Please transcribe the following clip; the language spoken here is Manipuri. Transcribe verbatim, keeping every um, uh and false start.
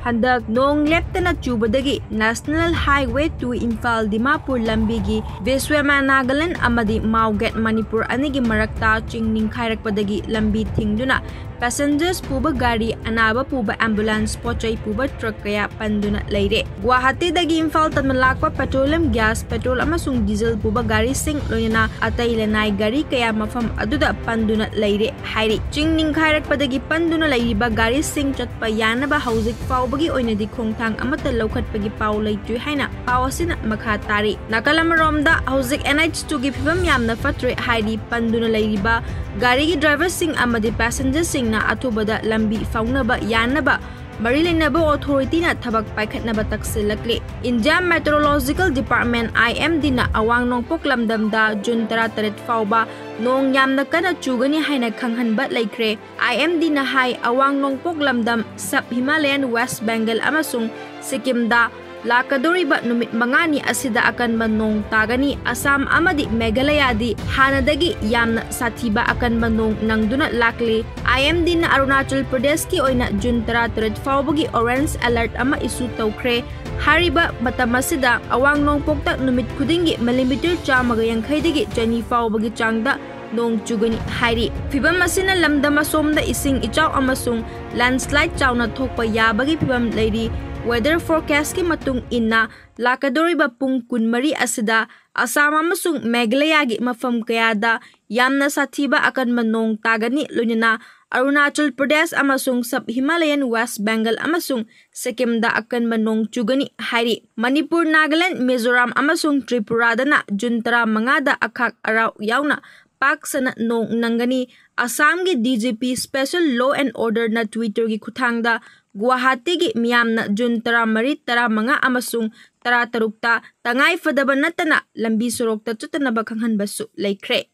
ꯍꯟꯗꯛ ꯅꯣꯡ ꯂꯦꯞꯇꯅ ꯆꯨꯕꯗꯒꯤ National Highway two Imphal Dimapur ꯂꯝꯕꯤꯒꯤ ꯕꯤꯁ꯭ꯋꯦꯃꯥ ꯅꯥꯒꯥꯂꯦꯟ ꯑꯃꯗꯤ ꯃꯥꯎꯒꯦꯠ ꯃꯅꯤꯄꯨꯔ ꯑꯅꯤꯒꯤ ꯃꯔꯛꯇ ꯆꯤꯡ ꯅꯤꯡꯈꯥꯏꯔꯛꯄꯗꯒꯤ ꯂꯝꯕꯤ ꯊꯤꯡꯗꯨꯅ passengers ꯄꯨꯕ ꯒꯥꯔꯤ, ꯑꯅꯥꯕ ꯄꯨꯕ ambulance, ꯄꯣꯠꯆꯩ ꯄꯨꯕ truck ꯀꯌꯥ ꯄꯟꯗꯨꯅ ꯂꯩꯔꯦ꯫ ꯒꯨꯋꯥꯍꯥꯇꯤꯗꯒꯤ ꯏꯝꯐꯥꯜ ꯇꯝꯅ ꯂꯥꯛꯄ petroleum gas, petrol ꯑꯃꯁꯨꯡ diesel ꯄꯨꯕ ꯒꯥꯔꯤꯁꯤꯡ, ꯂꯣꯏꯅꯅ ꯑꯇꯩ ꯂꯅꯥꯏ ꯒꯥꯔꯤ ꯀꯌꯥ ꯃꯐꯝ ꯑꯗꯨꯗ ꯄꯟꯗꯨꯅ ꯂꯩꯔꯦ ꯍꯥꯏꯔꯤ꯫ ꯆꯤꯡ ꯅꯤꯡꯈꯥꯏꯔꯛꯄꯗꯒꯤ ꯄꯟꯗꯨꯅ ꯂꯩꯔꯤꯕ ꯒꯥꯔꯤꯁꯤꯡ ꯆꯠꯄ ꯌꯥꯅꯕ ꯍꯧꯖꯤꯛ ꯐꯥꯎꯕꯒꯤ ꯑꯣꯏꯅꯗꯤ ꯈꯣꯡꯊꯥꯡ ꯑꯃꯠꯇ ꯂꯧꯈꯠꯄꯒꯤ ꯄꯥꯎ ꯂꯩꯇ꯭ꯔꯤ ꯍꯥꯏꯅ ꯄꯥꯎ ꯑꯁꯤꯅ ꯃꯈꯥ ꯇꯥꯔꯤ꯫ ꯅꯥꯀꯜ ꯑꯃꯔꯣꯝꯗ, ꯍꯧꯖꯤꯛ N H two ꯒꯤ ꯐꯤꯕꯝ ꯌꯥꯝꯅ ꯐꯠꯇ꯭ꯔꯦ ꯍꯥꯏꯔꯤ꯫ ꯄꯟꯗꯨꯅ ꯂꯩꯔꯤꯕ ꯒꯥꯔꯤꯒꯤ driverꯁꯤꯡ ꯑꯃꯗꯤ passengerꯁꯤꯡꯅ ꯑꯊꯨꯕꯗ ꯂꯝꯕꯤ ꯐꯥꯎꯅꯕ ꯌꯥꯅꯕ ꯃꯔꯤ ꯂꯩꯅꯕ authorityꯅ ꯊꯕꯛ ꯄꯥꯏꯈꯠꯅꯕ ꯇꯛꯁꯤꯜꯂꯛꯂꯤ꯫ India Meteorological Department, I M Dꯅ ꯑꯋꯥꯡ ꯅꯣꯡꯄꯣꯛ ꯂꯝꯗꯝꯗ June ꯇꯔꯥꯇꯔꯦꯠ ꯐꯥꯎꯕ ꯅꯣꯡ ꯌꯥꯝꯅ ꯀꯟꯅ ꯆꯨꯒꯅꯤ ꯍꯥꯏꯅ ꯈꯪꯍꯟꯕ ꯂꯩꯈ꯭ꯔꯦ꯫ I M Dꯅ ꯍꯥꯏ, ꯑꯋꯥꯡ ꯅꯣꯡꯄꯣꯛ ꯂꯝꯗꯝ, Sub Himalayan, West Bengal ꯑꯃꯁꯨꯡ ꯁꯤꯛꯀꯤꯝꯗ ꯂꯥꯛꯀꯗꯧꯔꯤꯕ ꯅꯨꯃꯤꯠ ꯃꯉꯥꯅꯤ ꯑꯁꯤꯗ ꯑꯀꯟꯕ ꯅꯣꯡ ꯇꯥꯒꯅꯤ꯫ ꯑꯁꯥꯝ ꯑꯃꯗꯤ ꯃꯦꯘꯥꯂꯌꯥꯗꯤ ꯍꯥꯟꯅꯗꯒꯤ ꯌꯥꯝꯅ ꯁꯥꯊꯤꯕ ꯑꯀꯟꯕ ꯅꯣꯡ ꯅꯪꯗꯨꯅ ꯂꯥꯛꯂꯤ꯫ I M Dꯅ ꯑꯔꯨꯅꯥꯆꯜ ꯄ꯭ꯔꯗꯦꯁꯀꯤ ꯑꯣꯏꯅ June ꯇꯔꯥꯇꯔꯦꯠ ꯐꯥꯎꯕꯒꯤ orange alert ꯑꯃ issue ꯇꯧꯈ꯭ꯔꯦ꯫ ꯍꯥꯏꯔꯤꯕ ꯃꯇꯝ ꯑꯁꯤꯗ ꯑꯋꯥꯡ ꯅꯣꯡꯄꯣꯛꯇ ꯅꯨꯃꯤꯠ ꯈꯨꯗꯤꯡꯒꯤ millimeter ꯆꯥꯝꯃꯒ ꯌꯥꯡꯈꯩꯗꯒꯤ ꯆꯅꯤ ꯐꯥꯎꯕꯒꯤ ꯆꯥꯡꯗ ꯅꯣꯡ ꯆꯨꯒꯅꯤ ꯍꯥꯏꯔꯤ꯫ ꯐꯤꯚꯝ ꯑꯁꯤꯅ ꯂꯝꯗꯝ ꯑꯁꯣꯝꯗ ꯏꯁꯤꯡ ꯏꯆꯥꯎ ꯑꯃꯁꯨꯡ landslide ꯆꯥꯎꯅ ꯊꯣꯛꯄ ꯌꯥꯕꯒꯤ ꯐꯤꯚꯝ ꯂꯩꯔꯤ꯫ Weather forecastꯀꯤ ꯃꯇꯨꯡ ꯏꯟꯅ, ꯂꯥꯛꯀꯗꯧꯔꯤꯕ ꯄꯨꯡ ꯀꯨꯟꯃꯔꯤ ꯑꯁꯤꯗ ꯑꯁꯥꯝ ꯑꯃꯁꯨꯡ ꯃꯦꯘꯥꯂꯌꯥꯒꯤ ꯃꯐꯝ ꯀꯌꯥꯗ ꯌꯥꯝꯅ ꯁꯥꯊꯤꯕ ꯑꯀꯟꯕ ꯅꯣꯡ ꯇꯥꯒꯅꯤ, ꯂꯣꯏꯅꯅ ꯑꯔꯨꯅꯥꯆꯜ ꯄ꯭ꯔꯗꯦꯁ ꯑꯃꯁꯨꯡ Sub Himalayan, West Bengal ꯑꯃꯁꯨꯡ ꯁꯤꯛꯀꯤꯝꯗ ꯑꯀꯟꯕ ꯅꯣꯡ ꯆꯨꯒꯅꯤ ꯍꯥꯏꯔꯤ꯫ ꯃꯅꯤꯄꯨꯔ, ꯅꯥꯒꯥꯂꯦꯟ, ꯃꯤꯖꯣꯔꯥꯝ ꯑꯃꯁꯨꯡ ꯇ꯭ꯔꯤꯄꯨꯔꯥꯗꯅ June ꯇꯔꯥꯃꯉꯥꯗ ꯑꯈꯥꯛ ꯑꯔꯥꯎ ꯌꯥꯎꯅ ꯄꯥꯛ ꯁꯟꯅ ꯅꯣꯡ ꯅꯪꯒꯅꯤ꯫ ꯑꯁꯥꯝꯒꯤ D G P Special Law and Orderꯅ Twitterꯒꯤ ꯈꯨꯠꯊꯥꯡꯗ ꯒꯨꯋꯥꯍꯥꯇꯤꯒꯤ ꯃꯤꯌꯥꯝꯅ June ꯇꯔꯥꯃꯔꯤ, ꯇꯔꯥꯃꯉꯥ ꯑꯃꯁꯨꯡ ꯇꯔꯥꯇꯔꯨꯛꯇ ꯇꯉꯥꯏ ꯐꯗꯕ ꯅꯠꯇꯅ ꯂꯝꯕꯤ ꯁꯣꯔꯣꯛꯇ ꯆꯠꯇꯅꯕ ꯈꯪꯍꯟꯕꯁꯨ ꯂꯩꯈ꯭ꯔꯦ꯫